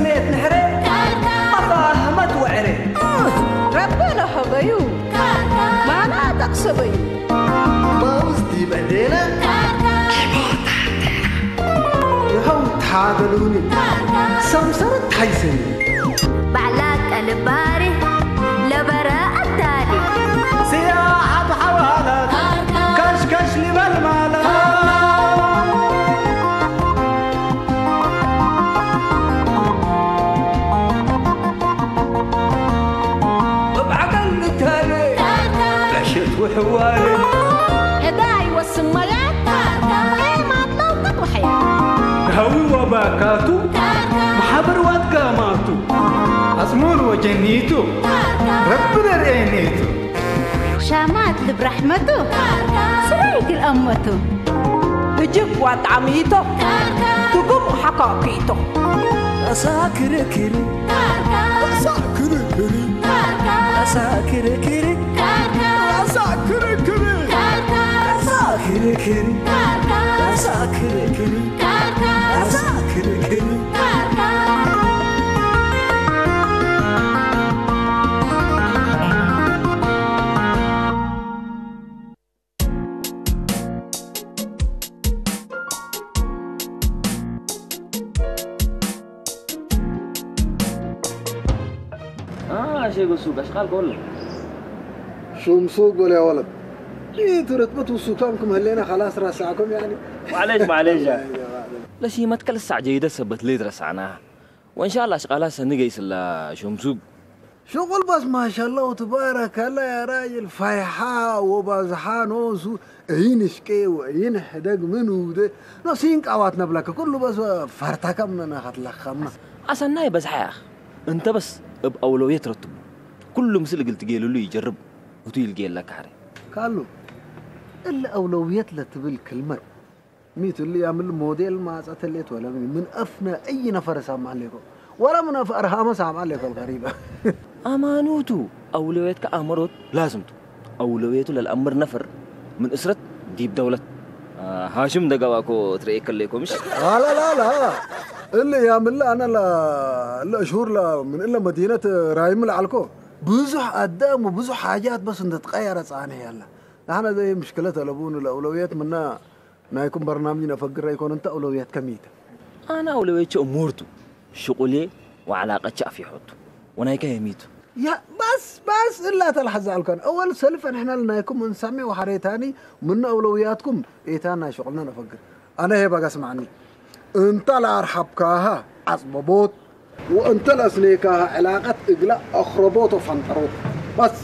ቤት ንሕረ ኣፋህመት ወዕረ ረበነ ኸበዩ ማና ጠቕሰበዩ ባውስቲ በዴነ ይኸው ተሓገሉኒ ሰምሰረት ሓይሰኒ ባዕላ ቀልባሪ ለበረ ኣታሊ ስያ ሓብ ሓዋላት ካሽካሽ ሊበል ማለት ብዓቀል ንታለ ዕሸት ውሕዋለ እዳ ይወስን መያት ኤማት መውቀት ወሐያ ሃዊ ወባካቱ ማሕበር ዋትጋማቱ ኣጽሙር ወጀኒቱ ረቢ ደርእየኒቱ ሻማት ልብ ራሕመቱ ስራይ ግልአመቱ እጅግ ዋጣሚቶ ትጉም ሓካኪቶ ኣሳ ክርክሪ ኣሳ ክርክሪ ኣሳ ክርክሪ ኣሳ ክርክሪ ኣሳ ክርክሪ ኣሳ ክርክሪ ኣሳ ክርክሪ ኣሸጎሱ ጋሽ ቃል ኮሎ ሹምሱግ በል ያ ወለድ። እቲ ርጥበት ውሱካም ክምህለና ካላስ ራሳዕኩም ያኒ። ማዕለሽ ማዕለሽ። ለሲመት ከልሳዕ ጀይደ ሰበት ለይት ረሳዕና። ወንሻላ ሽቃላ ሰኒ ገይስላ ሹምሱግ። ሽቁል በስ ማሻላ ወትባረከላ ያ ራጅል ፋይሓ ወባዝሓ ኖሱ እይንሽቄ ወእይንሕደግ ምን ውደ ኖሲን ቃዋት ነብለከ ኩሉ በስ ፈርታከም ነናኸትለኸምና። ኣሰናይ በዝሓ ያኽ እንተ በስ እብ ኣውለውየት ረትቡ ኩሉ ምስል እግል ትጌልሉ ይጀርብ እቱ ይልጌለካ ሕረ። ካሉ እለ አውለውየት ለትብል ክልመት ሚ ትሉ ያምል ሞዴል ማጸ ተሌት ወለ ምን አፍነ እይ ነፈር ሳምዓ ሌኮ ወላ ምን አፍ አርሃመ ሳምዓ ሌኮ አልገሪበ። አማኑቱ አውለውየትከ አመሮት ላዝምቱ አውለውየቱ ለልአምር ነፈር ምን እስረት ዲብ ደውለት ሃሽም ደገባኮ ትርኤ ከሌኮ ምሽ። ላላላላ እሊ ያምል አነ ለእሽሁር ምን እለ መዲነት ራይም ለዓልኮ ብዙሕ አዳም ወብዙሕ ሓጃት በስ እንተትቀየረ ጻንሕ ያለ። ንሕና ዘይ ምሽክለት አለቡን ለአውለውየት ምና ናይኩም በርናምጅ ነፈግር ኣይኮን እንተ አውለውየት ከሚተ። አነ አውለውየት ሞርቱ ሽቁሌ ወዓላቀች አፊሖቱ ወናይከ የሚቱ። ያ ባስ ባስ እላ ተልሐዘ አልኳን አወል ሰልፍ ንሕና ናይኩም እንሳሜ ወሐሬታኒ ምነ አውለውያትኩም ኤታና ሽቁልና ነፈግር። አነ ሄ በጋ ስማዕኒ እንተ ለአርሐብካሃ አጽበቦት ወእንተ ለአስኔካሃ ዕላቀት እግለ አኽረቦት ወፈንጠሮት በስ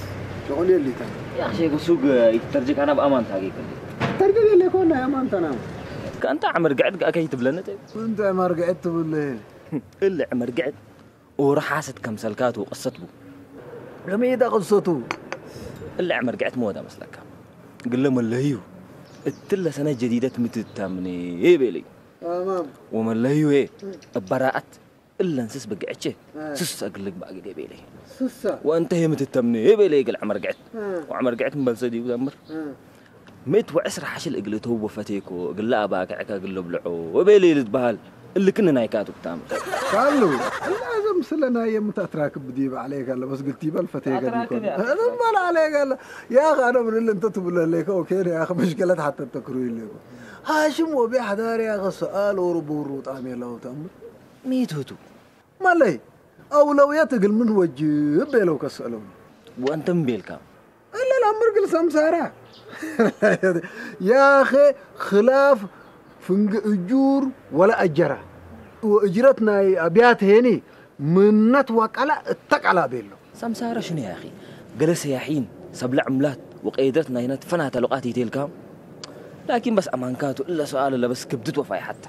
ሸቁል የሊተን። ያኽ ሼክ ሱግ ይትተርጅክ አና በአማንታ ጌክል። ተርጅክ የሌኮ ናይ አማንተና። ከአንተ ዕመር ግዕድ ጋር ከይትብለነ ጠይብ። እንተ ዕመር ግዕድ ትብለ። እለ ዕመር ግዕድ ኦሮ ሓሰት ከምሰልካቱ ቅሰት ቡ። ገሜዳ ቅሰቱ። እለ ዕመር ግዕድ መወዳ መስለካ። ግለ መለህዩ እትለ ሰነ ጀዲደት ምትታምኔ ቤለይ። ወመለህዩ እበራአት እለን ስስ ብግዕቼ ስስ እግል ልግባእ ግዴ ቤለይ። ስሳ። ወእንተ የምትተምኔ ቤለይ እግል ዕመር ግዕት። ወዕመር ግዕት ምበልሰ ዲቡ ዘምር። ምእት ወዕስራ ሓሽል እግል እተውቦ ፈቴኮ እግል ለአባክዕከ እግል ልብልዖ ወቤለይ ልትበሃል እልክኒ ናይካ ቱክታም። ካሉ እላዘም ስለ ናይ የምት አትራክብ ብዲብ ዓለይካ ለበስ ግልቲ በል ፈቴከ ዲኮን። እምበል ዓለይካ ለ ያኸ አነ ምን እል እንተ ትብለ ለይከ ኦኬ ያኸ መሽከለት ሓተ ተክሩ ይለይኮ። ሃሽም ወቢ ሓዳር ያኸ ሰአል ወሩ ቡሩ ጣም የለው ተምር። ሚቱቱ ማለይ አውለውየት እግል ምን ወጅብ ቤለው ከሰእለው። ወአንተ ምን ቤልካ? እለ ለአምር እግል ሰምሳራ ያኸ ክላፍ ፍንግ እጁር ወላ አጀራ ወእጅረት ናይ አብያት ሄኒ ምነት ወቀላ እተቀላ ቤሎ። ሰምሳረ ሽኑ ያኺ ገለ ሰያሒን ሰብለ ዕምላት ወቀይደት ናይነት ፈናተ ሉቃት ይቴልካ ላኪን በስ አማንካቱ እለ ሰኣለ ለበስ ክብድት ወፋይ ሓታ።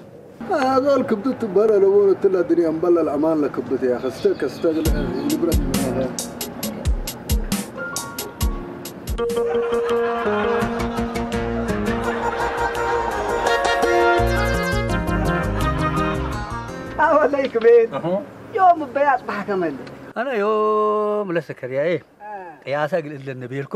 አዛል ክብድት ትበለ ለቦን እትለ ድንያ እምበለ ለአማን ለክብድት ያኸ እስተ ከስተ ግለ ንብረት አወለይክ ቤት ዮም በይ አጽባሕ ከመል። አነ ዮም ለሰከርያዬ ቅያሰ እግል እለነ ቤልኮ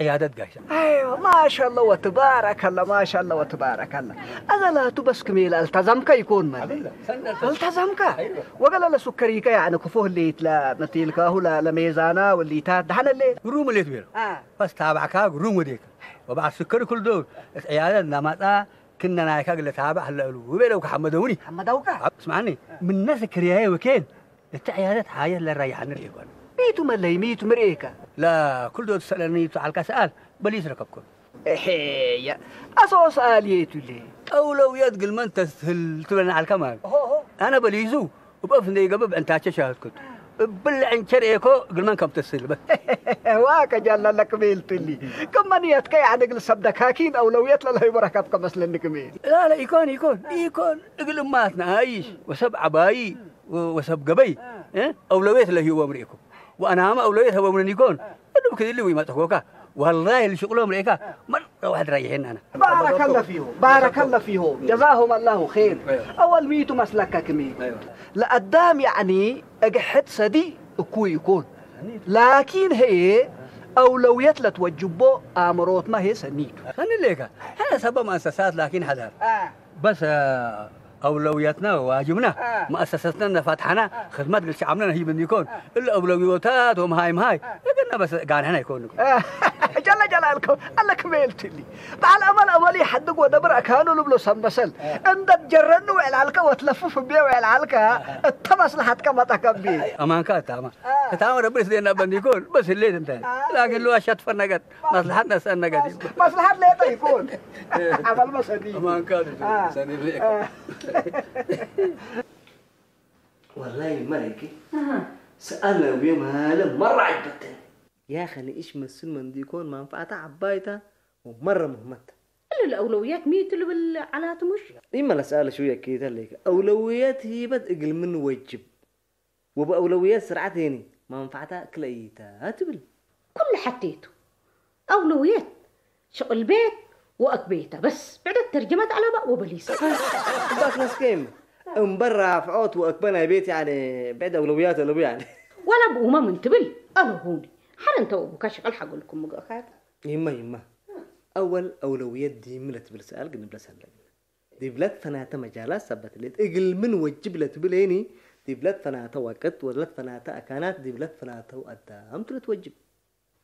ዕያደት ጋሻ። ኣይዋ ማሻላ ወትባረከላ ማሻላ ወትባረከላ። ኣዘላቱ በስክ ሜል ኣልታዛምካ ይኮን ማለት ኣልታዛምካ ወገለለ ሱከሪከ ያዕነ ክፎ ህሌት ለመቴልካሁ ለሜዛና ወሊታት ዳሕነሌ ግሩም ሌት ቤሎ። ፈስታባዕካ ግሩም ወዴከ ወባዕ ስከሪ ኩልዶ ዕያደት እናማጣ ክንደናይካ ግለ ታባዕ ኣለእሉ ውቤለው ከሓመደውኒ ሓመዳውካ ስማዕኒ ምነስ ክርያየ ወኬን እቲ ዕያደት ሓየት ለራይሓኒ ርኤ ጓል ሚቱ መለይ ሚቱ ምርኤካ ላ ኩልዶ ትሰለኒ ይብዓልካ ሰኣል በሊስ ረከብኩ እሄየ ኣሶ ሰኣል የቱለ ኣውለውየት ግልመን ተስትህል ትብለና ዓልካ ማለት ኣነ በሊሱ እበፍ እንደይገብብ ዕንታቸ ሻህትኩት እብል ዕንቸር ኤኮ ግልመን ከም ተስትህል በ ዋ ከጃላ ለክሜል ትሊ ከመንያትከ ያዕነ ግል ሰብ ደካኪን ኣውለውየት ለለህይቦ ረከብከ መስለኒ ክሜል ላለ ኢኮን ኢኮን ኢኮን እግል እማትና ኣይሽ ወሰብ ዓባይ ወሰብ ገበይ ኣውለውየት ለህይቦም ርኢኩም ወኣናማ ኣውለውየት ህቦምንን ኢኮን እዱብ ክድሊ ወይ መጠኮካ والله الشغلهم ريكا من واحد رايحين انا بارك الله فيهم بارك الله فيهم جزاهم الله خير اول ميتو مسلكك مين لقدام يعني اجحد سدي እኩይ ይኮን ላኪን ህየ ኣውለውየት ለትወጅቦ ኣእምሮትማ ህየ ሰኒቱ ኸኒ ሌካ ሕነ ሰበ መእሰሳት ላኪን ሐዳር በስ ኣውለውየትና ዋጅብና መእሰሰትና ነፋትሓና ክድመት ግልሲ ዓምና ነህይብ እንዲኮን እለ ኣውለውዮታት ወምሃይ ምሃይ እግና በስ ጋንሕና ይኮን ጀለ ጀላልከ ኣለክ ቤልትሊ በዓል ኣመል ኣመል ይሓድግ ወደብር ኣካኑ ልብሎ ሰብ መሰል እንደ ጀረኒ ውዕል ዓልከ ወትለፍፍ እቤ ውዕል ዓልከ እተ መስልሓትከ መጠከ እቤ ኣማንካ እታማ እታማ ረቢ ስደና በንዲኮን በስ ህሌት እንተ ላኪን ልዋሻ ትፈር ነገር መስልሓት ነሰን ነገር መስልሓት ሌጠ ይኮን ዓመል መሰኒ ኣማንካ ሰኒ ወላሂ መለይክ ሰኣል ነብዮ ማለ መራ ይበተን يا أخي نعيش مسؤول من ديكون منفعته عبايته ومرة مهمته إلا الأولويات ميت اللي بالعلات مش إما الأسئلة شوية كيتا ليك أولويات هيبت إقل من وجب وبأولويات سرعة ثاني منفعته كليتا تبل كل حتيته أولويات شغل بيت وأكبيته بس بعد الترجمة على بقى وبليس باك نسكيم انبر رافعوت وأكبنا بيت يعني بعد أولويات أولويات يعني ولا بأمم انتبل أنا هوني حر انت وابوك شغل حقول لكم مقاخات ይማ ይማ ኣወል ኣውለውየት ዲም ለትብል ሰኣል ግን ብለሰለግ ዲብለት ፈናተ መጃላት ሰበትሌት እግል ምን ወጅብ ለትብል ኒ ዲብለት ፈናተ ወቅት ወለት ፈናተ ኣካናት ዲብለት ፈናተው ኣዳም ትለት ወጅብ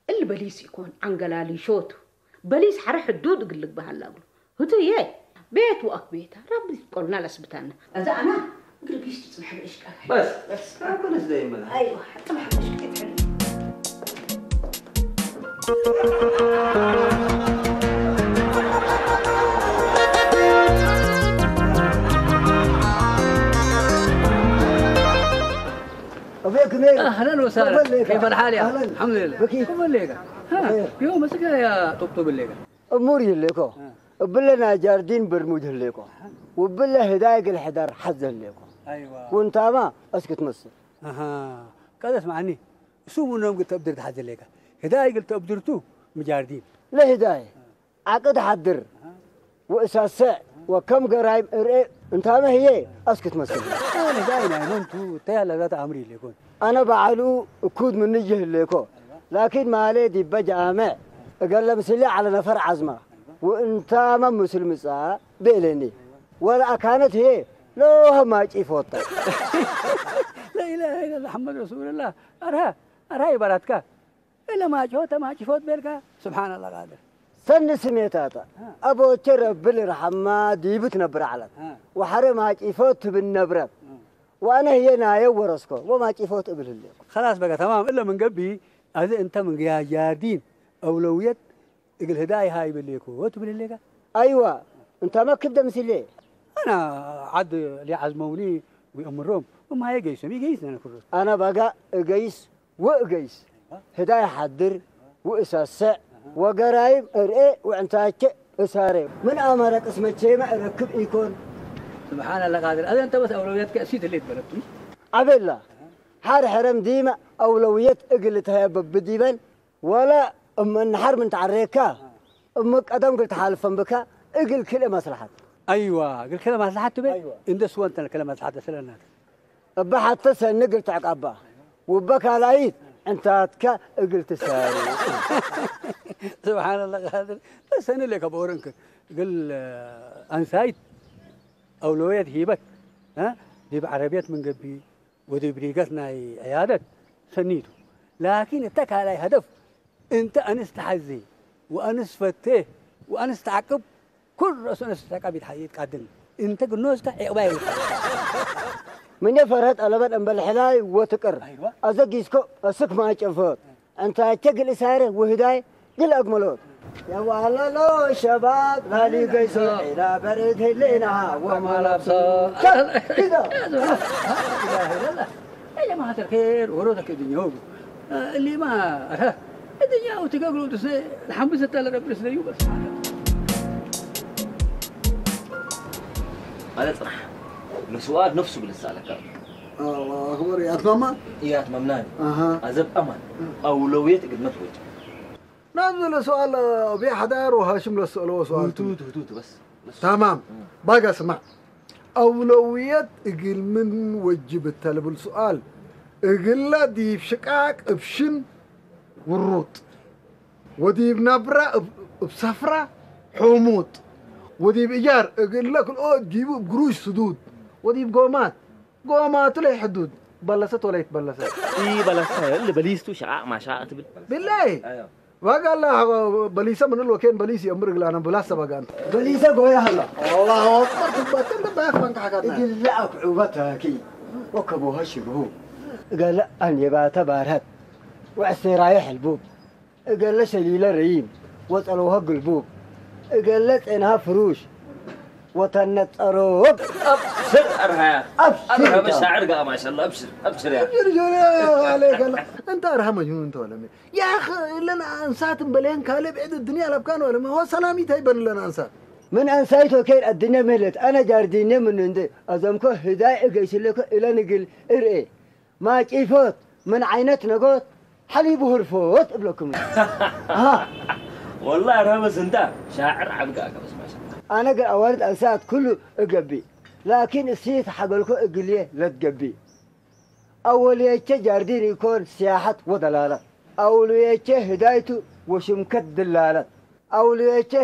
እል በሊስ ይኮን ዓንገላሊ ሾቱ በሊስ ሐረ ሕዱድ እግል ልግባሃል ላግሉ ህቱየ ቤት ወኣክ ቤታ ረቢ ቆልና ለስብታና እዛ ኣና ግርጊሽ ትጽንሐ ብእሽቃ በስ በስ ካኮነስ ደይመላ ኣይዋ ጽንሐ ብእሽቃ ይትሕል أبيك مين؟ أهلا وسهلا كيف الحال يا؟ الحمد لله كيف الليقة؟ ها يوم مسك يا طبطب الليقة أمور يليكو ብለና ጃርዲን በርሙድ ህሌኮ ወብለ ህዳይ ግል ሕዳር ሐዘ ህሌኮ ወንታማ እስክ ትመስል ከዘ ስማዕኒ እሱ ምኖም ግል ተብድር ትሓዘ ሌካ ህዳይ ግል ተብድርቱ ምጃርዲን ለህዳይ ዓቅድ ሓድር ወእሳሰዕ ወከም ገራይም እርኤ እንታመ ህዬ እስክ ትመስል ህዳይ ናይ መንቱ ተያለዛት ኣምር ይሌኮን ኣነ በዓሉ እኩድ ምንጅ ህሌኮ ላኪን ማሌ ዲበ ጃምዕ እገለ ምስሌ ዐለ ነፈር ዐዝማ ወእንታመ ምስል ምጻእ ቤለኒ ወለ ኣካነት ህዬ ሎሀ ማጪ ፎተ لا إله إلا الله محمد رسول الله أرها أرها عبارتك إلا ما جهو تما جفوت بيركا سبحان الله قادر ሰኒ ስሜታታ ኣቦቼ ረቢ ልርሐማ ዲቡ ትነብር ዐለት ወሐረ ማጪፎት ትብል ነብረት ወአነ ህዬ ናየ ወረስኮ ወማጪፎት እብል ህሌኮ። خلاص በቃ ተማም እለ ምን ገብእ አዜ እንተ ምን ግያይ ጃርዲን አውለውየት እግል ህዳይ ሃይ በሌኮ ትብል ህሌከ። አይዋ እንተ መክብ ደምስሌ። አና ዐድ ሊዐዝመውኒ ወእምሮም እም ሃየ ገይሶም ኢገይስ ነነ ክሮስ። አነ በጋ እገይስ ወእገይስ ህዳይ ሐድር ወእሰሰዕ ወገራይብ እርኤ ወዕንታቼ እሳሬ ምን አመረ ቅስመቼመ እረክብ ኢኮን። ስብሓን አላህ ቃድር አዘ እንተ በስ አውለውየትከ እሲት ህሌት በለቱ። ዐቤላ ሐር ሕረም ዲመ አውለውየት እግል ልትሀየበ ብዲበን ወለ እም እንሐር ምን ተዐሬካ እም ቀደም እግል ተሓልፈን ብካ እግል ክልኤ መስለሐት። አይዋ እግል ክለ መስለሐት ትቤ እንደ ስወንተን ክለ መስለሐት ስለናት። እበ ሐተ ሰኒ እግል ትዕቀባ፣ ውበ ካልኣይት ዕንታትከ እግል ትሳሪ። ስብሓንላ ቃድር። ተሰንል ከበኦረንክ ግል ኣንሳይት ኣውለውየት ሂበት ዲብ ዓረብየት ምን ገቢ ወዲብ ሪገት ናይ ዕያደት ሰኒቱ። ላኪን እተ ካልኣይ ሀደፍ እንተ ኣንስ ተሓዜ ወኣንስ ፈቴ ወኣንስ ተዓቅብ ኩል ረእሱ ኣንስ ተቀቢት ሓይት ቃድን እንተ ግኖዝካ ዕቅባይ ምን ፈረህ ጠለበት እምበል ሕላይ ወትቅር ኣይዋ። ኣዘጊዝኮ እስክ ማጨፎት እንታቸ ግል እሳረ ውህዳይ ግል ኣግመሎት የዋለሎ ሸባብ ላሊ ገይሶ ዒላ በርድ ህሌና ወማላብሶ ኪዶ يا جماعة الخير ورودك الدنيا هو اللي ما أرى الدنيا وتقابلوا تسنى الحمد لله تعالى رب العالمين بس ማለት ጽናሕ ንስውኣት ነፍሱ ብልሳለካ الله أكبر يا تماما እያት መምናን أها ኣዘብ ኣማን ኣውለውየት ግድመት ወጭ نازل سؤال أبي حدار وهاشم لسأله سؤال ትሁት ትሁት በስ تمام باقى اسمع أولوية እግል ምን ወጅብ እተልብል ሱኣል እግለ ዲብ ሽቃቅ እብ ሽን ውሩጥ ወዲብ ነብረ እብ ሰፍረ ሑሙጥ ወዲብ እያር እግለ ክልኦ ዲቡ እብ ግሩሽ ስዱድ ወዲብ ጎማት ጎማቱ ለይሕዱድ በለሰት ወለይትበለሰት ኢ በለሰ ልበሊስቱ ሸቃቅ ማሻቅ ትብል ብላይ واقع الله بليسة من الوكين بليس يا مرق لنا بلاسة بقى أنت بليسة قوية هلا الله أكبر تبتن تبعث من كحكاتنا إجل لأك عوبتك وكبوها شبهو قال أن يبات بارهت وعسي رايح البوب قال له شليلة ريم وطلوها قلبوب قال له إنها فروش وتنطروب أبشر أرها أبشر أرها مشاعر قا ما شاء الله أبشر أبشر يا يرجع عليك الله أنت أرها مجنون أنت ولا مين يا أخي لنا أنسات بلين كالب عيد الدنيا لبكان ولا مين هو سلامي تايبن لنا أنسات من أنسايتو كير الدنيا ملت أنا جار ديني من عندي أزمكو هداي إجيش لكو إلى نقل إرئي ما كيفوت من عينت نقوت حليب هرفوت ابلكم ها والله أرها بس أنت شاعر عبقاك بس ما شاء الله أنا قل أوارد أنسات كله إقبي لكن السيس حقلكو إقليه لا تقبي أوليتش جاردين يكون سياحة ودلالة أوليتش هدايته وشمكة دلالة أوليتش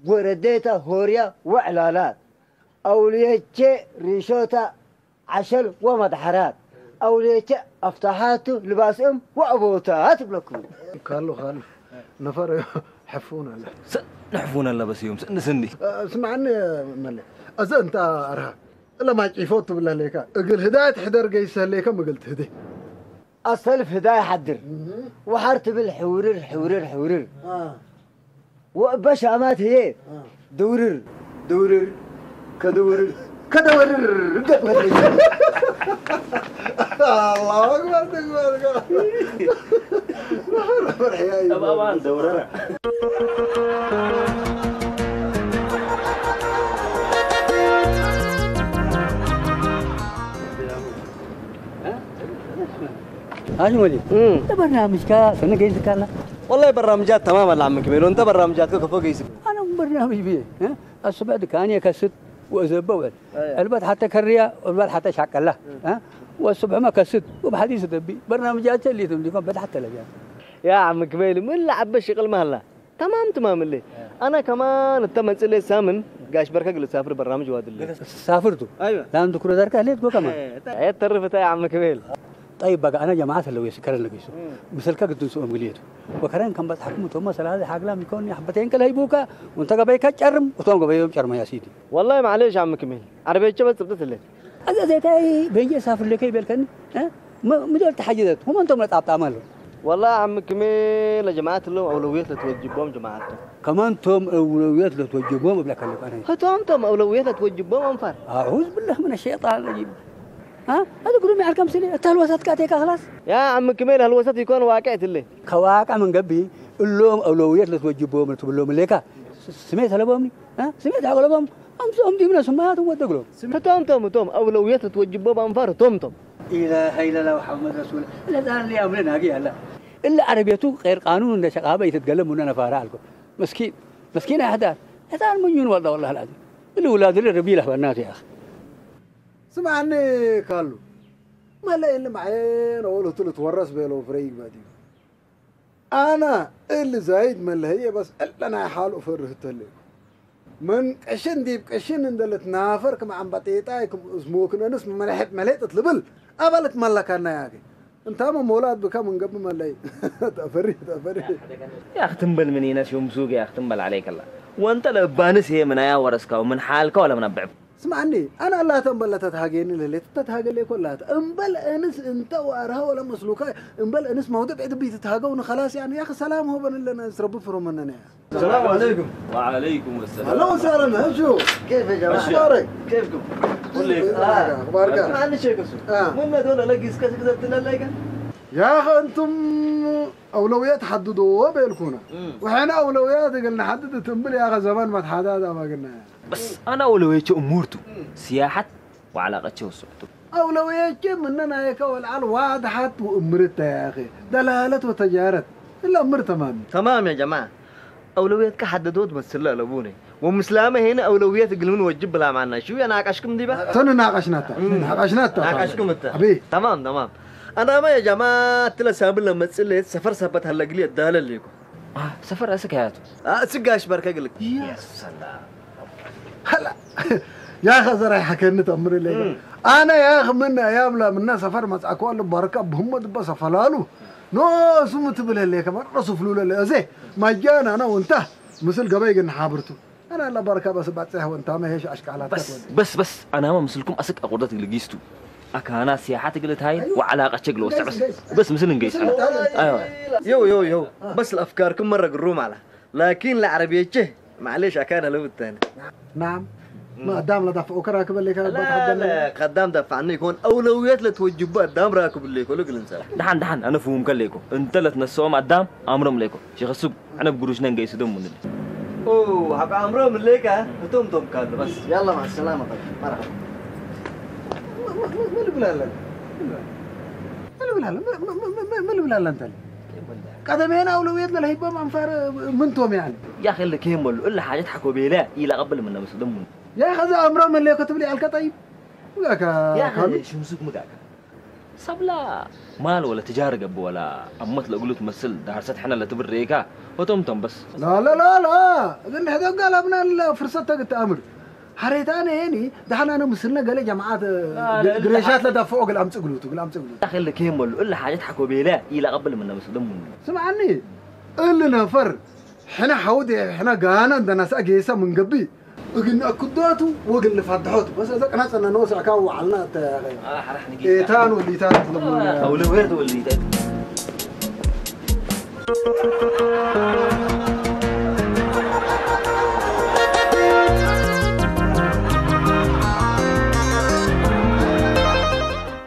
ورديته هوريا وعلالات أوليتش ريشوتا عشل ومدحرات أوليتش أفتحاته لباسهم وأبوتات بلكم خلو خلو نفر حفونا لا نحفونا لا بس يوم سنسني اسمعني ملي أزا أنت أرها إلا ما كيفوت تبلا ليكا أقل هداية حدر قيسة ليكا ما قلت هدي السلف هداية حدر وحرت بالحورر حورر حورر آه وبشامات هي دورر دورر كدورر كدورر الله أكبر تكبر أبا دورنا أجمل أنت برنامجك سنة جايزك أنا والله برنامجات تمام اللي عمك ميلو انت برنامجاتك كفو جيسك أنا برنامج بيه ها الصبح دكاني كست وأزبه وعد البت حتى كريا والبت حتى شاكلا ها والصبح ما كست وبحديث دبي برنامجات اللي تمديكم بد حتى لجان يا عم كميل من اللي عبش شغل مهلا تمام تمام اللي انا كمان التمن لي سامن قاش بركه قلت سافر برنامج واد اللي سافرتوا ايوه لا عندك كل ذلك ليت كمان ايه تعرفت يا عم كميل طيب بقى أنا جماعة اللي ويس كرن لقيسو مثل كا قدن سو أمغليتو وكرن كان بس حكمه توما سلالة حقلا ميكون يحبتين كلا يبوكا وانت قبي كتشرم وتوم قبي يوم شرم يا سيدي والله معليش عم كميل عربية شبت سبتت لي أنا زيتاي بيجي سافر لك يبل كان ها ما مدول تحجزت هم انتم لا تعطى مالو والله عم كميل جماعة اللهم أولوية لتوجبهم جماعتهم كمان توم أولويات لتوجبهم بلا كلف أنا هتوم توم أولوية لتوجبهم أنفر أعوذ بالله من الشيطان الرجيم ها هذا كله مع الكم سنة أنت هالوسط كاتيك خلاص يا عم كميل هالوسط يكون واقع تلي كواقع من قبي اللوم أولويات لتوجبهم لتبلوم ليكا سمعت هلا بومني ها سمعت هلا بوم أم أم دي من سمعت ودقلهم هتوم توم توم أولوية لتوجبهم أنفر توم توم إله إلا الله محمد رسول الله لا زال لي أمرنا هاقي هلا إلا عربيته غير قانون إن شقابة يتتكلم من أنا فارع لكم مسكين مسكين يا حدار هذا المجنون والله والله العظيم اللي ولاد اللي ربي له الناس يا أخي ስምዓኒ ካሉ መለ ኢሊ ማዕየን ኣወል እቱ ልትወረስ ቤሎ ፍረይ ይግባእ ድዩ أنا اللي زايد من اللي هي، بس إلا أنا حال أفرهت لي. من قشن ديب قشن اندلت نافر كما عم بطيطاي كم اسموكن أنس ملحت ملحت تلبل. أبلت ملكنا يا أخي. أنت ما مولاد بكم من قبل ما لي. تفري، تفري. يا أخي تنبل من يناس يوم سوق يا أخي تنبل عليك الله. وأنت لبانس هي من أيا ورسكا ومن حالك ولا من أبعب. اسمعني، أنا لا تنبل لا تتهاجيني لليت تتهاجل لي كلها. انبل أنس أنت وأرها ولا مسلوكا. انبل أنس موضوع بعد بيت تتهاجون خلاص، يعني يا أخي سلام هو بن لنا أنس ربي فرمنا يا. السلام عليكم. وعليكم السلام. أهلا وسهلا، هشو. كيف يا جماعة؟ أخبارك؟ كيفكم؟ قول لي. آه. أخبارك؟ ما عندي شيء كسو. آه. من دول لقيس كذا كذا تلا لقى. يا أخي أنتم أولويات حددوا بينكونا. مم. وحنا أولويات قلنا حدد تنبل يا أخي زمان ما تحدد ما قلنا. بس أنا أولويتي أمورته. مم. سياحة وعلاقتي والسلطة. أولويتي مننا هيك والعيال واضحة وأمرتها يا أخي. دلالة وتجارت. إلا أمر تمام. تمام يا جماعة. أولويات كحددوت بس لا لبوني. ومسلمة هنا أولويات قلمون وجب بلا معنا. شو يا ناقشكم دي بقى؟ تنو ناقشنا تا. مم. ناقشنا تا. ناقشكم أنت. أبي. تمام، تمام. أنا ما يا جماعة تلا سامل لما تسلي سفر سبت هلا قلي الدالة ليكو. آه، سفر أسك هاتو. آه، أسك قاش بركة قلك. يا سلام. هلا. يا أخي زرع حكينا تأمر لي. مم. أنا يا أخي من أيام لا منا سفر ما تأكل بركة بهم دبا سفلالو. نو سمو تبلي لي كمان رسول فلول لي. أزي. ما جانا أنا وأنت. مثل قبيل نحابرتو. أنا لا بركة بس بعتها وأنت ما هيش أشكالات بس، تكون. بس، بس، أنا ما مثلكم أسك أقردت لقيستو. أكانا سياحة قلت هاي أيوة. وعلاقة شكل وسع بس. قيس، قيس. بس مثل نقيس مثل أنا. تعال. أيوة. يو، يو، يو. آه. بس الأفكار كم مرة قروا معنا. لكن العربية تشي. معليش، أكان لو الثاني. نعم. ما دام لا دفعوك راكب اللي كان لا، بتحدى لا، قدام دفعني يكون أولويات لا توجب قدام راكب اللي يكون لقل إنسان. دحن، دحن، أنا فهمك اللي يكون. أنت لا تنسوهم قدام، أمرهم ليكم. شيخ السوق، أنا بقروش ننقي سدوم من اللي. أوه، حق أمرهم اللي كا، هتوم توم كان بس. يلا مع السلامة طيب. مرحبا. ما، ما، ما، ما نقول هلا. ما نقول هلا. ما، ما، ما، ما، ما نقول هلا أنت. ቀደሜና ኣውለውየት ለለሂቦም ኣንፋር ምንቶም ያኒ። يا أخي اللي كيم ولا إلا حاجات حكوا بيلا إلى قبل من نمس دمون. يا أخي ذا أمره من ليكو تبلي على الكطيب. وقاك يا أخي كانوا. شو مسك مقاك؟ سبلا مال ولا تجارة قبو ولا أمت لقلو تمثل دهر ستحنا لتبريكا وتمتم بس. لا، لا، لا، لا. ግን ሕደ ጋላብና ለፍርሰት ተግትኣምር። ሓሬታነ የኒ ደሓና ነው ምስልነ ገለ ጀማዓት لا، لا، لا. ግሬሻት ለዳፍዖ ግል ኣምጽግሉቱ ግል ኣምጽግሉቱ። يا أخي اللي كيم ولا إلا حاجات حكوا بيلا إلى قبل من نمس دمون. ስምዓኒ እል ነፈር ሕነ ሓውድ ሕነ ጋና እንደናሳ ጌሳ ምንገቢ እግን ኣኩዳቱ ወግን ንፋድሖቱ በሰ ዘቅና ጸና ነው ሳካ ወዓልና ተ آه، حرح نقيس. إيتان وليتان تلمون. أولويات وليتان.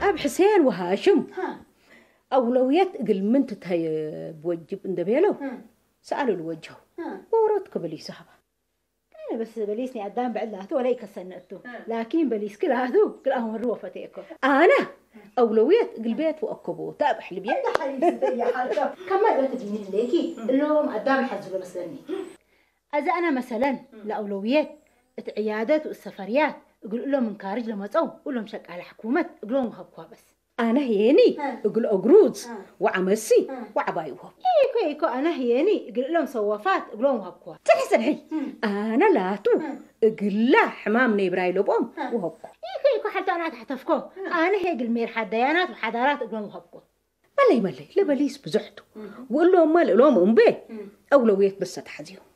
ኣብ ሕሴን ወሃሽም ሃ። ኣውለውየት እግል ምን ትትሀየ ብወጅብ እንደቤለው ሃ። ሰኣሉ ልወጀው ሃ። ወውረት ክብል ይሳህባ። በስ በሊስኒ ኣዳም ብዕላቱ ወላ ይከሰኒ እቱ። እ። ላኪን በሊስኪ ላቱ ክልኣን ወሪ ወፈቴ እኮ። ኣነ ኣውለውየት እግል ቤት ወአከቦ ታብሕ ልብየ። እንደ ሓሊብ ስተየ ሓልካ። ከመ ዶት ዲኒ ህሌኪ እም። እሎም ኣዳም ሓዝሎ መስለኒ። እዚ ኣነ መሰለን እም። ለኣውለውየት እት ዕያደት ወእት ሰፈርያት እግል እሎም ምን ካርጅ ለመጸው እሎም ሸቃለ ሕኩመት እግሎም ወሀብኳ በስ። ኣነ ህየኒ እ። እግል ኦግሩዝ እ። ወዓመሲ እ። ወዓባይ ውሆብ። ኢኮ ኢኮ ኣነ ህየኒ እግል እሎም ሰወፋት እግሎም ውሀብክዋ። ጽንሒ ጽንሒ። እ። ኣነ ላቱ እ። እግላ ሕማም ነይብራይ ለብኦም እ። ውሀብኩ። ኢኮ ኢኮ ሓልቶ ኣና ተሕተፍኮ። እ። ኣነ ህየ እግል ሜርሓት ደያናት ወሓዳራት እግሎም ውሀብኩ። መለይ መለይ ለበሊስ ብዙሕቱ። እ። ወእሎም መል እሎም እምቤ እ። ኣውለውየት በሰ ተሓዝዮም።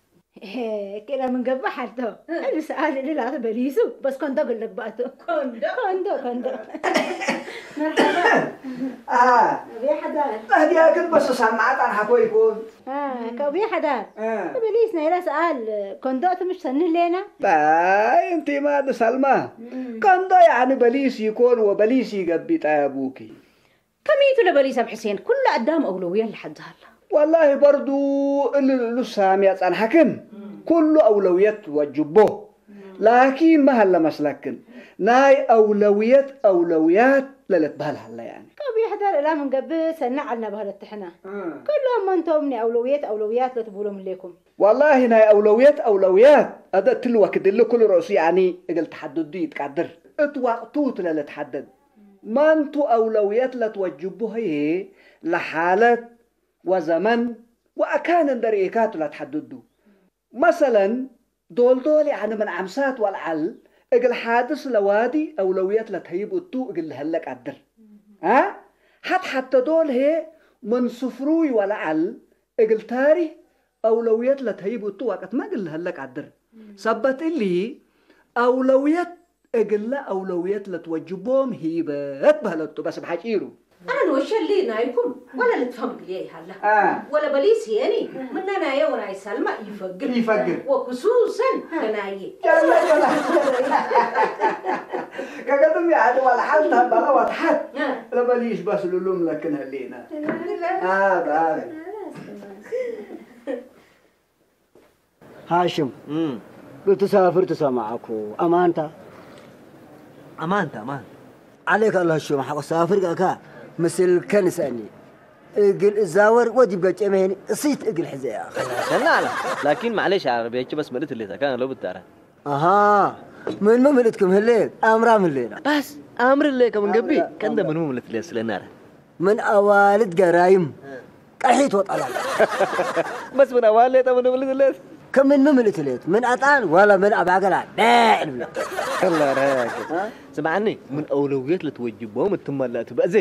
ክእለ ምን ገብእ ሓልቶ። እ። እሊ ሰኣል እሊ ላተ በሊሱ። በስ ኮንዶ ግልግባእቱ። ኮንዶ? ኮንዶ፣ ኮንዶ። መርሓባ። አ። ኣብያ ሓዳር። ኣህዲያ ግን በሱ ሳማዓ ጣን ሓኮ ይኮን? አ፣ ከብያ ሓዳር። እ። በሊስ ናይላ ሰኣል ኮንዶ ትምሽ ሰኒ ሌና? ጣይ፣ እንቲ ማ ንሳልማ። እም። ኮንዶ ያዕኒ በሊስ ይኮን ወበሊስ ይገቢ ጣይ ኣቡኪ። ከመይቱ ለበሊስ ኣብ ሕሴን ኩሉ ኣዳም ኣውለውየት ለሓዝሃላ። ወላሂ በርዱ እሊ ልሳም ያጻንሓክን እም። ኩሉ ኣውለውየት ወጅቦ። እም። ላኪን መሀለ መስለክን ናይ ኣውለውየት ኣውለውያት ለለትበህል ሃላ ያኒ። ከብ ይሕደር እላ ምን ገብእ ሰና ዓልና በህለት ትሕና። እም። ኩሎም መንቶም ናይ ኣውለውየት ኣውለውያት ለትብሎም እሌኩም። ወላሂ ናይ ኣውለውየት ኣውለውያት ኣደ ትልወክድ እሊ ኩሉ ረእሱ ያኒ እግል ተሓድዱ ይትቃድር። እት ወቅቱ ትለለትሓደድ። መንቱ ኣውለውየት ለትወጅቡ ህዬ ለሓለት ወዘመን ወአካን እንደ ርኤካቱ ላትሐድዱ። መሰለን ዶልዶል ያዕኒ ምን ዓምሳት ወልዓል እግል ሓድስ ለዋዲ አውለውየት ለተህይብ እቱ እግል ለሀለ ቃድር። አ? ሐት ሐተ ዶል ሄ ምን ስፍሩይ ወለዓል እግል ታሪህ አውለውየት ለተህይብ እቱ ወቅትመ እግል ለሀለ ቃድር። ሰበት እሊ አውለውየት እግለ አውለውየት ለትወጅቦም ህይበት በህለቱ በስ ብሐጪሩ። አነ ንወሸሊ ናይኩም ወለ ልትፈም ግልየ ይሃላ። አ። ወለ በሊስ የኒ ምነ ናየ ወናይ ሰልማ ይፈግር። ይፈግር። ወክሱሰን አ። ለናየ። ጀለ ጀለ። ከገድም ያዕድ ወለ ሐልታ በለ ወትሐት አ። ለበሊስ በስ ልሉም ለክን ህሊና። አብ አብ። ሃሽም እም። ብትሳፍር ትሰማዕኩ። አማንታ? አማንታ፣ አማንታ። عليك الله شو محق سافر كاكا مثل كنساني እግል እዛወር ወዲብ ገጨመሄኒ እሲት እግል ሕዘያ። ሰና አለ ላኪን ማዕሌሽ ዓረብያች በስ መልእት ህሌታ ካን ለው ብታራ። አሃ ምን ምን ምልእትኩም ህሌ አምራ ምን ሌና? ባስ አምር ሌ ከምን ገቢ ከንደ ምን ምን ምልእት ሌ ስለናረ ምን አዋልድ ገራይም ቀሒት ወጠላል። በስ ምን አዋልድ ሌ ተምን ምን ሌ ከም ምን ምን ምልእት ሌት ምን አጣን ዋላ ምን አባገላ ዳዕ ልብላ። ስምዓኒ ምን አውለውየት ልትወጅቦም እትመላእቱ በእዜ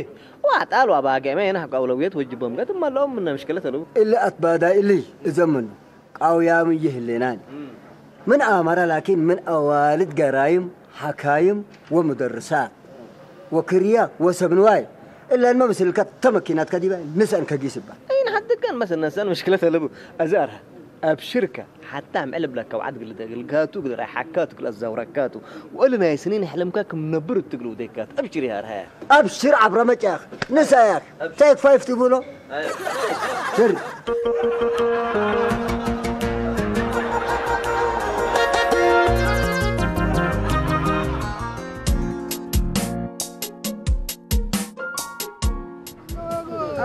ዋጣል ዋባገመ የናሕቁ አውለውየት ወጅቦም ገ ትመላኦም ምና ምሽክለት አሉ። እለ አትባዳይ እሊ እዘምኑ ቃውያም ይህሌናን ምን አመረ ላኪን ምን አዋልድ ገራይም ሐካይም ወሙደርሳት ወክርያ ወሰብንዋይ እለን መምስልከ ተመኪናት ከዲበ ንሰን ከጊስባ። አይን ሐድገን መሰነሰን ምሽክለት አለቡ። አዛር አብሽርከ ሐታ ምዕል ብለከ ወዓድ ግልተ ግልጋቱ ግልራ ሐካቱ ግል አዛውረካቱ ወእልና የስኒን ሕልምካ ክም ነብር እትግሉ ደካት አብሽር ያርሃያ። أبشر عبر مجاخ نساياك تيك فايف تبولو سر.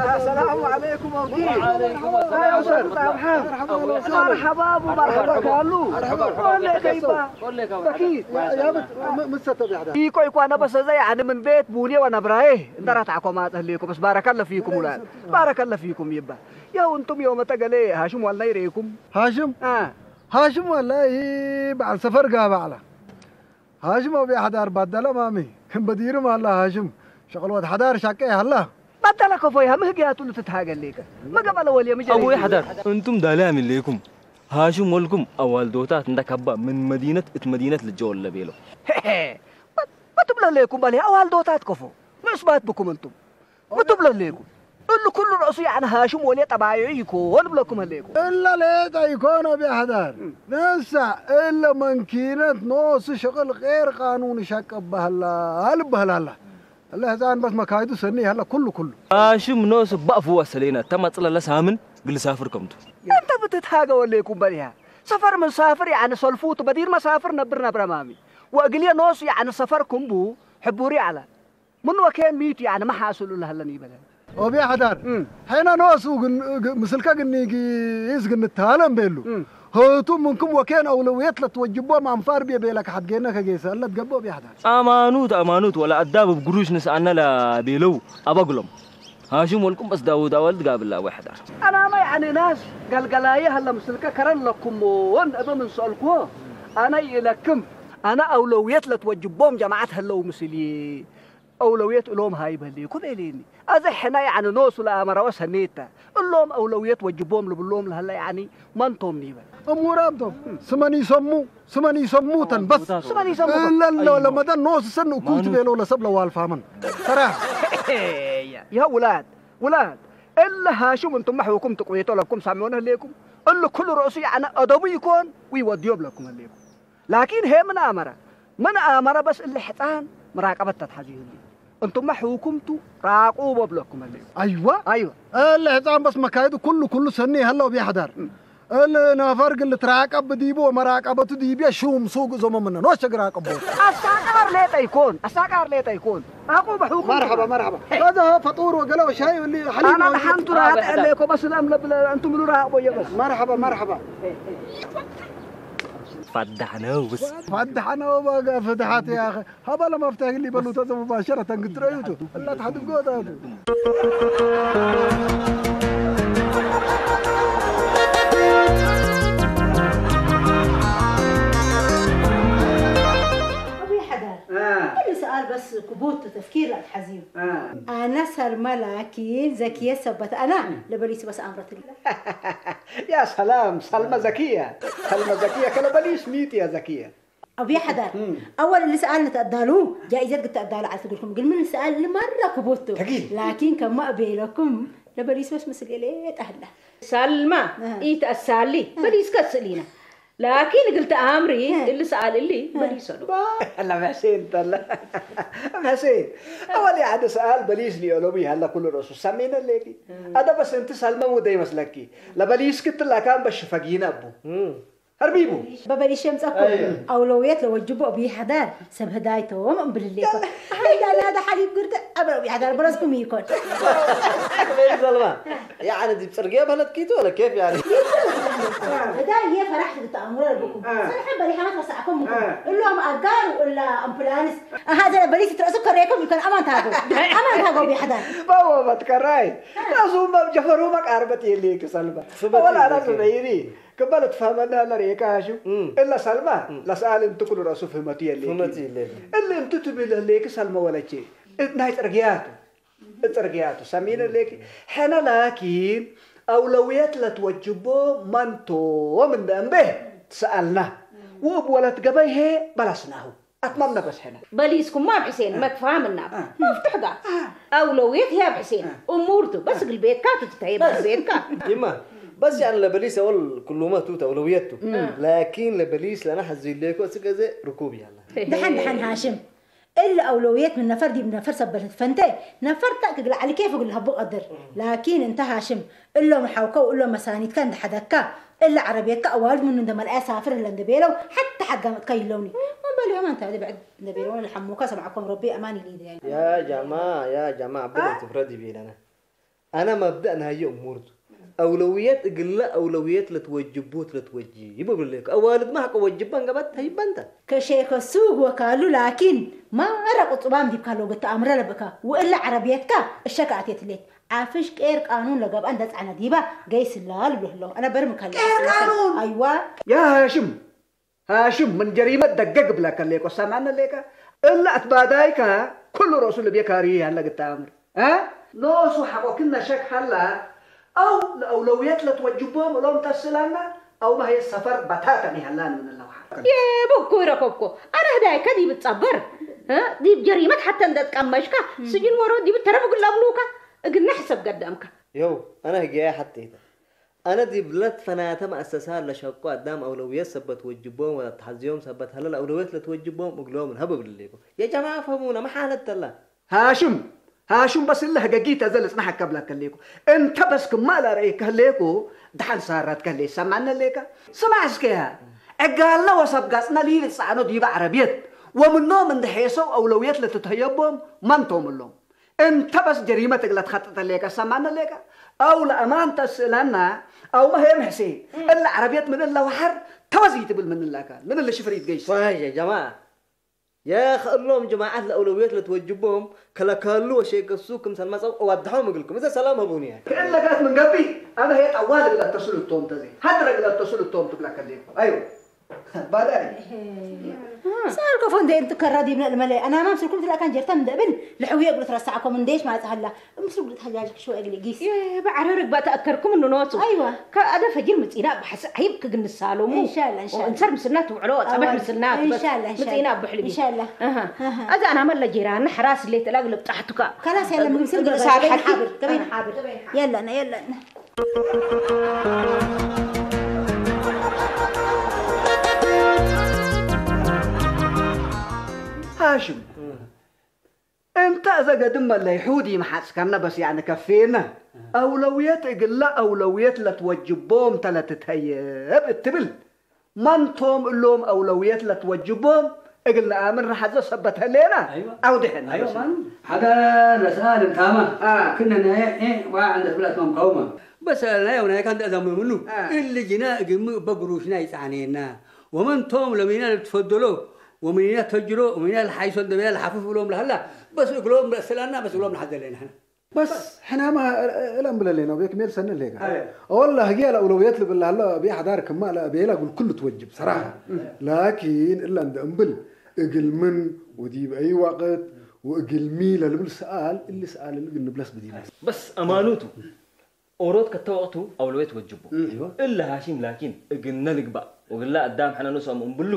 السلام عليكم أبو. مرحبا أبو، مرحبا كالو. أكيد. يا بت، م-، مستة بيحدى. إيكو، إيكو، أنا بس زي يعني من بيت بوني وأنا برايه. أنت راتعكم ما تهليكم، بس بارك الله فيكم ولاد. بارك الله فيكم يبا. يا أنتم يوم تقلي هاشم والله يريكم. هاشم؟ آه. هاشم والله بعد سفر قابع له. هاشم أبي أحد أربعة دلم أمي. بدير ما الله هاشم. شغل واد حدار شاكي هلا. በደለ ከፎይ ሀምህ ግያቱ ልትትሃገሌከ መገበለ ወልየ ምጀ አቡ ይሕደር። እንቱም ዳልያም ኢሌኩም። ሃሽም ወልኩም አዋልዶታት እንደ ከባ ምን መዲነት እት መዲነት ልጀወለ ቤሎ። በትብለሌኩም በልሄ አዋልዶታት ከፎ ምእስባት ብኩም እንቱም ምትብለሌኩም። እሉ ኩሉ ረእሱ ያዕነ ሃሽም ወልየ ጠባዩ ይኮን ብለኩም ህሌኩም። እለ ሌጠ ይኮን አቢ አሕዳር። ነሳ እለ መንኪነት ኖሱ ሽቅል ቄር ቃኑን ሸቅ እበህላ ልበህላላ። እለ ህፃን በስ መካይዱ ሰኒ ይሀለ ኩሉ ኩሉ። አሽም ኖስ ባእፉ ወሰሌና ተማጽለለ ሳምን ግልሳፍር ከምቱ። እንተ ብትትሃገ ወሌኩም በሊሃ ሰፈር ምንሳፍር ያዕኒ ሰልፉቱ በዲር መሳፍር ነብር ነብረ ማሚ ወእግልየ ኖስ ያዕኒ ሰፈር ኩምቡ ሕቡሪ አለ። ምን ወኬን ሚቱ ያዕኒ መሓስሉ ለሀለን ይበለ። ኦብያ ሐዳር እም። ሐይና ኖሱ ግን ግ-፣ ምስልከ ግን ጊዝ ግን ታለም ቤሉ። እም። ህቱ ምንኩም ወኬን አውለውየት ለትወጅቦም አንፋር ቤ ቤለከ ሐድጌነ ከጌሰ አለት ገቦ ቢያሕዳር። አማኑት አማኑት ወላ አዳብ እብ ግሩሽ ንስአነ ለቤለው አበግሎም። ሃሽም ወልቁም በስ ዳውድ አወልድ ጋብላ ወይ ሐዳር። አናማ ያዕኒ ናስ ገልገላየ ሀለ ምስልከ ከረን ለኩም ወን እበ ምን ሰአልኮ አነ ይእለክም አነ አውለውየት ለትወጅቦም ጀማዓት ሀለው ምስልዬ። አውለውየት እሎም ሃይበ ሌኩም ኤሌኒ። አዘ ሕነ ያዕኒ ኖሱ ለአመረወ ሰኔተ። እሎም አውለውየት ወጅቦም ልብሎም ለሀለ ያዕኒ መንቶም ኒበ። እሙራምቶም ስመን ይሰሙ፣ ስመን ይሰሙ ተንበስ። ስመን ይሰሙ። እለሎ ለመደን ኖሱ ሰን እኩል ትቤሎ ለሰብ ለዋልፋመን። ሰራ። ያ ውላድ፣ ውላድ። እለ ሃሽም እንቱመ ሕውኩም ትቁዌቶ ለኩም ሳሚዮን ህሌኩም። እሉ ኩሉ ረእሱ ያዕነ አደቡ ይኮን፣ ዊወድዮም ለኩም ህሌኩም። ላኪን ሄ ምን አመረ፣ ምን አመረ በስ እሊ ሕፃን ምራቀበት ተትሐዙ ይህሉ። እንቱመ ሕውኩምቱ ራቁቦ ብለኩም ህሌ። አይዋ። አይዋ። እሊ ሕፃን በስ መካይዱ ኩሉ፣ ኩሉ ሰኒ ይሀለው ቢያሕዳር። እም። እሊ ነፈር ግን ልትራቀብ ዲቡ ወመራቀበቱ ዲብየ ሹም ሱቅ እዞሞ ምነ ኖሸ ግራቀቦ። አሳቃር ሌጠ ይኮን፣ አሳቃር ሌጠ ይኮን። አቁ በሕውኩም። መርሐባ፣ መርሐባ። በዛ ፈጡር ወገለ ወሻይ እሊ ሐሊብ አና ነው። ደሓንቱ ራቀ እሌኮ በስ ለም ለብለ እንቱም ሉ ራቆ የበስ። መርሐባ፣ መርሐባ። ፋዳሕ ነው ውስ። ፋዳሕ ነው በቃ ፍትሓት ያ ኣኺ። ሃባ ለመፍትሒ ሊበሉ ተዘ ሙባሸረተን ግትረዩቱ። እላ ተሓድጎ ዳቱ። ክቡት ተፍኪር ላትሓዝዩ ኣና ሳልማ ላኪን ዘኪየ ሰበት ኣና ለበሊስ በስ ኣምረት يا سلام سلمى ذكية. سلمى ذكية كلا بليس ميت يا ذكية. أبي حدار أول اللي سألنا تقدالو جائزة قد تقدالو على تقولكم قل من سأل مرة كبوتو لكن كما أبي لكم لبليس بس مسك إليه أهلا ሳልማ ኢትኣሳሊ በሊስካ ስእሊና ላኪን እግል ተኣምሪ እሊ ሰኣል እሊ በሊሰሉ ኣላ መሕሴን ተላ መሕሴን ኣወል ሓደ ሰኣል በሊስ ሊዮሎቡ ይሃላ ኩሉ ርእሱ ሰሜነ ሌኪ ኣደ በስ እንቲ ሳልማ ውደ ይመስለኪ ለበሊስ ክትላ ካን በሽ ፈጊና ኣቡ هربيبو በበሊሸም ጸኩም ኣውለውየት ለወጅቦ ቢሕዳር ሰብ ህዳይቶም እምብልሌኮ ዳላዳ ሓሊብ ግርደ ኣበ ቢሕዳር በረስኩም ይኮን ዘልባ يعني دي بترقيه بلد كيتو ولا كيف يعني هداي هي فرحت بالتأمر لكم صراحة بريحة ما توسعكم እሎም ኣጋሩ እላ ኣምፕላንስ ኣሃ ዘለ በሊስ ትረእሱ ከረየኩም ይኮን ኣማን ታጎ ኣማን ታጎ ቢሕዳር ባወ መትከራይ ራሱ ጀፈሩ መቃርበት የሌክ ሰልባ ወላ ራሱ በይሪ ክበል ትፋመና ለርእየካ ሃሽም እለ ሰልማ ለሰኣል እንቲ ኩሉ ረእሱ ፍህመቱ የሌኪ እለ እንቲ ትብል ህሌኪ ሰልመ ወለቼ ናይ ጽርግያቱ ጽርግያቱ ሰሚነ ሌኪ ሕነ ላኪን أولويات ለትወጅቦ መንቶም እንደ እምቤ ትሰኣልና ውእብ ወለት ገበይ ሄ በላስናሁ ኣትማምና በስሕና በሊስኩም ማም ሕሴን መክፋም እናብ መፍትሕ ጋር أولويات هي بحسين أمورته بس قلبيتك تتهي بس بيتك يما بس يعني لبليس أول كلمة توت أولويته لكن لبليس لأنا حزين ليكو أسكزي ركوب يلا دحن دحن هاشم إلا أولويات من نفر دي بنفر سبلت فنتي نفر تأك قل على كيف قل هبو قدر لكن انت هاشم إلا محاوكة وإلا مسانيد كان حدكا إلا عربيتك أوالد من عندما الآية سافر إلا ندبيلو حتى حقا متكيلوني ما بالي ما انت هذه بعد ندبيلون الحموكة سمعكم ربي أمان لي يعني يا جماعة يا جماعة بدأت تفردي بينا أنا أنا مبدأنا هي أمورته أولويات قل أولويات لتوجبوت لتوجي يبقى لك أوالد ما حق وجبان قبت هي بنتا ከሸይከሱ ወካሉ ላኪን ማራ ቁጥባም ዲብካ ሎገ ተኣምረ ለብእካ ወእለ ዓረብየትካ እሸካ ኣትየትሌት ዓፍሽ ቄር ቃኑን ለገብኣን ደጽዓነ ዲባ ገይስላ ልብሎ ህሎ ኣነ በርም ከለ ኣይዋ يا هاشم هاشم من جريمة دقق بلا كليكو سامعنا ليكا إلا أتبادايكا كل رسول بيكاري هلا قد تأمر ها نوسو حقوكنا شك هلا أو لأولويات لتوجبهم لهم تسلانا أو ما هي السفر بتاتا مهلان من الله የበኩ ይረከብኮ ኣነ ህዳይ ከዲብ ጸበር ዲብ ጀሪመት ሓተ እንደ ቀመሽካ ስጅን ወሮ ዲብ ተረፍ ግላብሉካ እግና ሕሰብ ገደምካ يو أنا هجاي حتى أنا دي بلاد فناتا مؤسسة لشقو قدام أولويات سبت وجبهم ولا تحزيهم سبت هلا الأولويات لتوجبهم أقلهم هبب لليكو يا جماعة فهمونا ما حالة الله هاشم هاشم بس الله قاقيت أزل اسمح كبلا كليكو انت بس كمال رأي كليكو دحن سارات كلي سمعنا ليكا سمع اسكيها عقالنا وسب قاسنا لي لسانو ديبا عربيت ومنهم من دحيسو أولويات لتتهيبهم ما انتم اللهم انت بس جريمتك لا تخطط ليكا سمعنا ليكا أو لأمان تسألنا أو ما هي محسي إلا عربيات من إلا وحر توزي تبل من إلا كان من إلا شفريت قيس صحيح يا جماعة يا خلهم جماعة الأولويات اللي توجبهم كلا كلو شيء قصوكم سلمى صو وضحهم يقولكم إذا سلام هبوني كأنك من قبي أنا هي طوال بلا تصل التوم تزي هدرك بلا تصل التوم تبلا كليكم أيوه ባዳይ ሳልኮ ፈንደ እንት ከራ ዲብና ልመለ ኣና ማም ስልኩም ትላ ካን ጀርታ ምደብን ልሕውየ እግሉ ትረሳዕኮም እንዴሽ ማለት ሃላ ምስሉ ግሉ ተሓጃጅ ክሽወ እግሊ ጊስ ብዓረር እግባ ተኣከርኩም እንኖቱ ኣይዋ ከኣደ ፈጅር ምጺና ብሓስ ዓይብ ክግንሳሎሙ እንሻላ እንሻላ እንሰር ምስልና ትውዕሎ ጸበሕ ምስልና ትበስ ምጺና ብሕልቢ እንሻላ እንሻላ ኣዛ ኣና መለ ጀይራና ሕራስ ሌት እላግ ልብጣሕቱካ ከላስ ያለ ምግብ ስል ግንሳል ሓቂ ገበይን ሓብር ገበይን ሓብር የለና የለና هاشم انت اذا قدم الله يحودي محاسكرنا بس يعني كفينا اولويات اقل اولويات لا توجبهم تلا تتهيب التبل ما انتم اللوم اولويات لا توجبهم እግል ንኣምን ረሓዘ ሰበት ህሌና ኣውድሕና ሓደ ነስኣል እንታማ ክነ ናይ ዋ እንደ ትብላት መምካውማ በሰ ናይ ው ናይ ካንተ እዛምምኑ እሊ ጅና እግም በግሩሽና ይጻዕኔና ወመንቶም ለሚና ልትፈደሎ ወሚኒና ተጅሮ ወሚኒና ልሓይሶ እንደበያ ልሓፍፍ ብሎም ለሃላ በስ እግሎም ረእስላና በስ እግሎም ልሓዘ ለና بس حنا ما الان بلا لينا وبيك ميل سنه ليك والله هي الاولويات اللي بالله الله بيها دار كمال بيلا اقول كل توجب صراحه لكن الا عند امبل اقل من ودي باي وقت ወእግልሚ ለልብል ሰኣል እሊ ሰኣል እሊ ግን ንብለስ ብዲና። በስ አማኑቱ ኦሮት ከተወቅቱ አውለዌት ወጅቡ። እለ ሃሺም ላኪን እግነ ልግባእ ወግላ አዳም ሐነኑ ሰም እምብሉ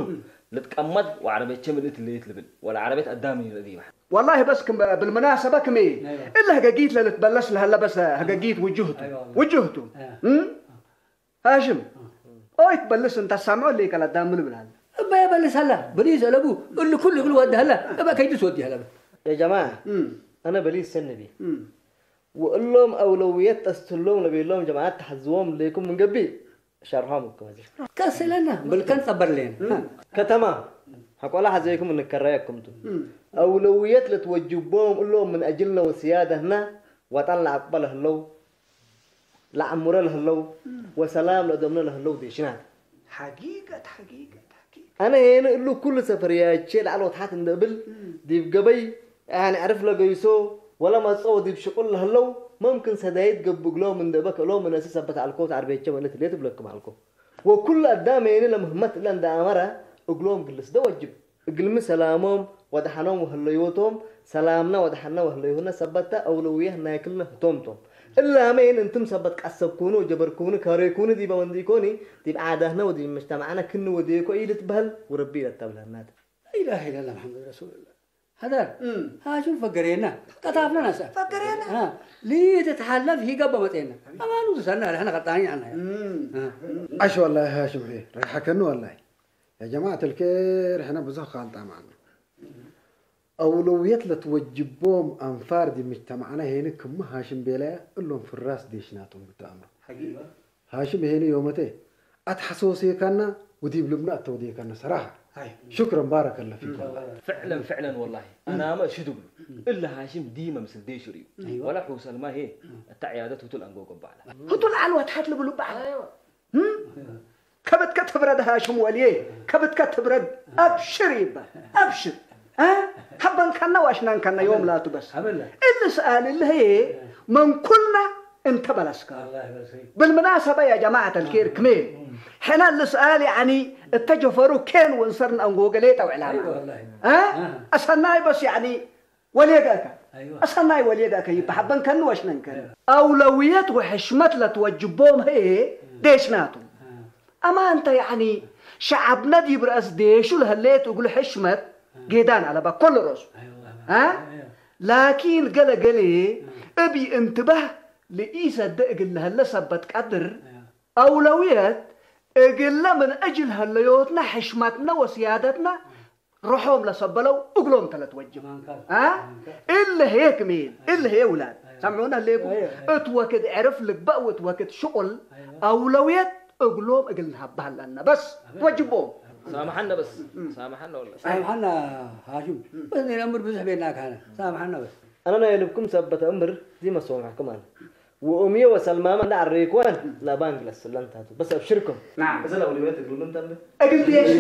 ልትቀመጥ ወዓረቤቸ ምልእት ልይት ልብል ወላ ዓረቤት አዳም ይረዲ ይባሕ። والله بس كم بالمناسبة كمي إلا هجاجيت للتبلش لهلا بس هجاجيت وجهته وجهته. هاشم. اويت بلس انت سامعه اللي كلا دام من بلال. እባ የበልስ ሀላ ብሊ ዘለቡ እሉ ኩሉ እግል ወዲ ሀላ እባ ከይድስ ወዲ ሀላ። يا جماعة أنا بليس سنبي وقلهم أولويات تستلهم لبيلهم جماعات تحزوهم ليكم من قبي شرهم كوزي. ከስለና ብልከን ጸበርሌን ከተማ ሐቆላ ሐዘይኩም እንከራየኩም ቱ أولويات لتوجبهم قلهم من أجلنا وسيادتنا وطن العقبة لهلو ለዓሙረ ለህለው ወሰላም ለደምነ ለህለው ዴሽናት። ሓጊገት ሓጊገት ሓጊገት። ኣነ ሄነ እሉ ኩሉ ሰፈርያቼ ላዕሎ ታሕት እንደብል ዲብ ገበይ ያኒ ዕርፍ ለገይሶ ወለ መጸው ዲብ ሽቁል ለህለው መምክን ሰዳይት ገብእ እግሎም እንደበ ከእሎም እነሲ ሰበት ኣልኮ ተዓርቤቼ መለት ሌት እብለክም ኣልኮ ወኩሉ ኣዳም ሄነ ለምህመት እለ እንደ ኣመረ እግሎም ግልስ ደ ወጅብ። እግልሚ ሰላሞም ወደሐኖም ወህለዮቶም ሰላምነ ወደሐነ ወህለዮህነ ሰበተ አውለውየህ ናይክልነ ህቶምቶም። እላመይን እንትም ሰበት ቀሰብኩኒ ወጀበርኩኒ ከሬኩኒ ዲበ መንዲኮኒ ዲብ ዓዳህነ ወዲብ መጅተማዕነ ክኒ ወዴኮ ኢልትበህል ውርቢ ኢለተብልህናት። لا إله إلا الله محمد رسول الله. هذا هاشم فقرينا قطعنا ناسا فقرينا. ها ليه تتحلف هي قبل ما تينا أما نوصلنا احنا قطعين عنها. عاش والله يا هاشم هي ريحك انه والله. يا جماعة الكير احنا بزخ خالطة معنا. أولويات لتوجبهم أنفار دي مجتمعنا هنا كم هاشم بيلايا اللهم في الراس ديشناتهم قلت أمر. حقيقة. هاشم هنا يومته أتحسوسي كنا وديب لبنا أتودي كنا صراحة. هاي. شكرا بارك الله فيك والله. فعلا فعلا والله أنا ما شدوب إلا هاشم ديما مثل ديشوري ولا حوسل ما هي التعيادات وتل أنقو قبعنا. هتل علوة حتل بلبعض. أيوة. ከብድከ ትብረድ ሃሽም ወልዬ ከብድከ ትብረድ አብሽር ይባል አብሽር ሀበንከነ ዋሽናንከነ ዮም ላቱ በስ እሊ ሰኣል እሊ ህዬ መን ኩልና እንተ በለስከ بالمناسبة يا جماعة الخير ክሜ ሕነ እሊ ሰኣል ያኒ እተ ጀፈሩ ኬን ወንሰር ነአንጎገሌ ጠው ዕላማ አሰናይ በስ ያኒ ወሌጋካ أيوة. أصلنا ولیگا که به حبن کن وشنن کن أولویت و حشمت لتوجبهم هی دیشناتون أما أنت يعني شعبنا دي برأس ديشو لهليت وقول حشمت جيدان على بكل رأس ها لكن قال قالي أبي انتبه لإيسا دقل لهلا سبت قدر أولويات እግለ ምን እጅል ሀለዮትና ሕሽመትና ወስያደትና ርሖም ለሰበለው እግሎም ተለትወጅብ እለ ሄ ክሜል እለ ሄ ውላድ ሰምዑና ሌኩም እት ወክድ ዕርፍ ልግበእ ወእት ወክድ ሽቁል አውለውየት እግሎም እግል ንሀባ ሀለና በስ ትወጅቦም ሳምሓና በስ ሳምሓና ወላ ሳምሓና ሃሽም በስ ነምር ብዙሕ ቤና ካነ ሳምሓና በስ ኣነ ናይ ልብኩም ሰበተ እምር ዚ መሶምዕኩም ኣነ ወኡምየ ወሰልማመ እንዳ ኣረይክወን ላባን ግለስ ስለንታቱ በስ ኣብሽርኩም ናም እዘ ለውሊበት እግልምን ተምብ እግል ብየሽ